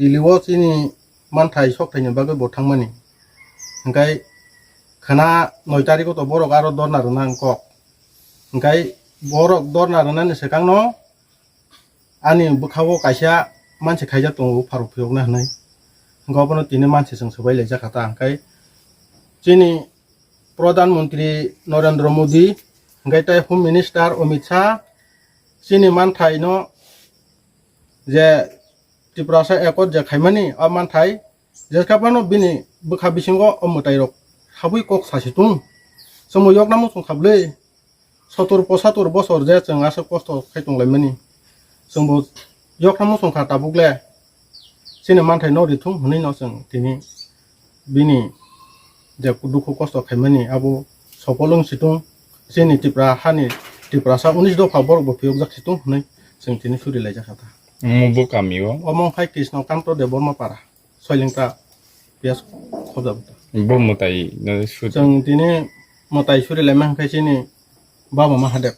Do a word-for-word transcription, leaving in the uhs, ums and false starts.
Dili o chini manthai sokthai ni bagwi bo thangmani. Hingkai khana noi tarikh o to borok aro dorna rwna ang kok. Hingkai borok dorna rwnani swkang no ani bwkha o kaisa mansi khaijak tongo, pharuk phiyokna hinwi. Hingke obono tini mansi chwng swbai laijak kha ta. Hingke chini Pradhan Mantri Narendra Modi, hingke tei Home Minister Amit Shah, chini manthai no je Tiprasa Accord je khaimani, o manthai Jesa phano bini bwkha bisingo o mwtairok habwi kok sasi tung. Chwngbo yokna muchung kha bwlwi. Sotor posator bosor je chwng aswk kosto khai tonglaimani. Chwngbo yokna muchung kha tabuk le. Chini manthai no rithung hwnwi no chwng tini bini je dukhu kosto khaimani abo sopol wng situng. Chini Tipra hani Tiprasa unis dopha borok bo phiyokjak situng hwnwi chwng tini suri laijak kha ta. Omo bo kami o? Omo khai Krishna Kanto Debbarma para. Soilingta piyas khobjak ta. Bo mwtai no suri. Chwng tini mwtai suri laima hwnkhe chini Baba Mahadev.